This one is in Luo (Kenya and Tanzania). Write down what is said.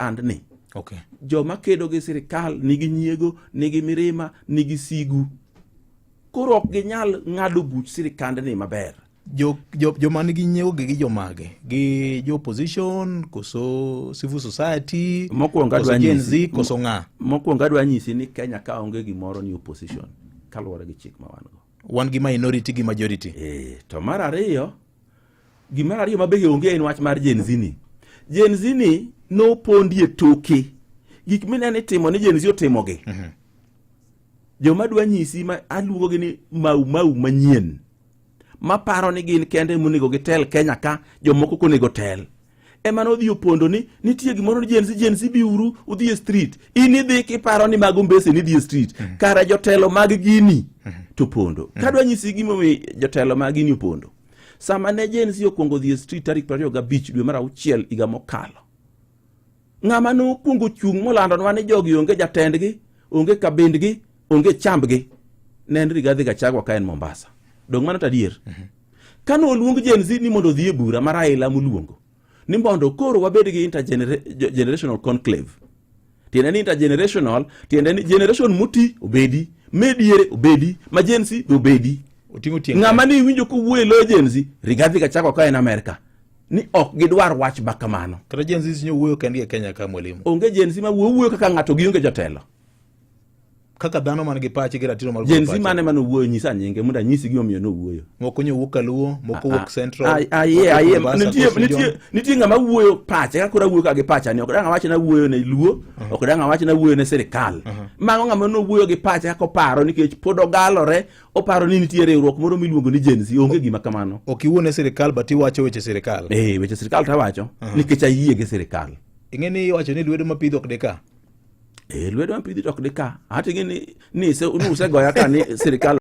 andni. Joma kedo gi sirikal nigi nyiego, nigi mirima, nigi sigu. Koro ok ginyal ng'ado buch sirikandni maber. Joma nigi nyiego gi jomage? Gi jo opposition koso civil society? Mokwongo koso adwa Gen nyisi- Z koso ng'a? Mokwongo adwa nyisi ni Kenya ka onge gimoro ni opposition kaluwore gi chik ma wan go. Wan gi minority gi majority. To mar ariyo, gimar ariyo ma be onge en wach mar Gen Z ni. Gen Z ni nopondie toke. Gik mineno itimo ni Gen Z otimogi. Joma dwa nyisi ma aluongogi ni mau mau manyien. Maparo ni gin kende monego gitel Kenya ka, jomoko ok onego tel. Ema nodhi opondo ni nitie gimoro ni Gen Z, Gen Z biuru udhi e street. In idhi kiparo ni mago mbese ni idhi e street. Kara jotelo mag gini to pondo. Kadwa nyisi gimomiyo jotelo mag gini opondo. Sama ne Gen Z okwongo dhi e street tarik 25 dwe mar auchiel higa mokalo. Ng'ama nokwongo chung' molandonwa ni jogi onge jatendgi, onge kabindgi, onge chambgi, ne en Rigathi Gachagua ka en Mombasa. Dong' mano to adier? Kane oluong Gen Z ni mondo odhi e bura ma Raila moluongo, ni mondo koro wabed gi intergenerational conclave. Tiende ni intergenerational, tiende ni generation moti obedi, mediere obedi, ma Gen Z be obedi. Oting'o tieng' Ng'ama ni iwinjo kowuoyo e lo Gen Z, Rigathi Gachagua ka en Amerka, ni ok gidwar wach ma kamano. Kata Gen Z nyo wuoyo kendgi e Kenya ka, mwalimu. Onge Gen Z ma wuoyo, wuoyo kaka ng'ato, gionge jotelo. Kaka dhano man gi pache gi ratiro mar Gen golo Z pache. mane mane owuoyo, nyisa nyinge mondo anyisi gimomiyo nowuoyo. Moko nyo wuok Kaluo, moko wuok Central. Aye, moko aye, Mombasa, Coast nitie Region. Nitie ng'ama wuoyo pache kaka koro awuoyo ka gi pacha ni ok dang' awach na wuoyo ne Luo, ok dang' awach na wuoyo ne sirikal. Mago ng'ama nowuoyo gi pache kaka oparo nikech pod ogalore, oparo ni nitie riwruok moro miluongo ni Gen Z, onge gima kamano. Ok iwuo ne sirikal but iwacho weche sirikal. Eh, weche sirikal to awacho nikech ayie gi sirikal. Ing'e ni iwacho ni lwedo mapidho ok dika. Eh, lwedo mapidhi to ok dika. Ati ni usegoya ka ni sirikal.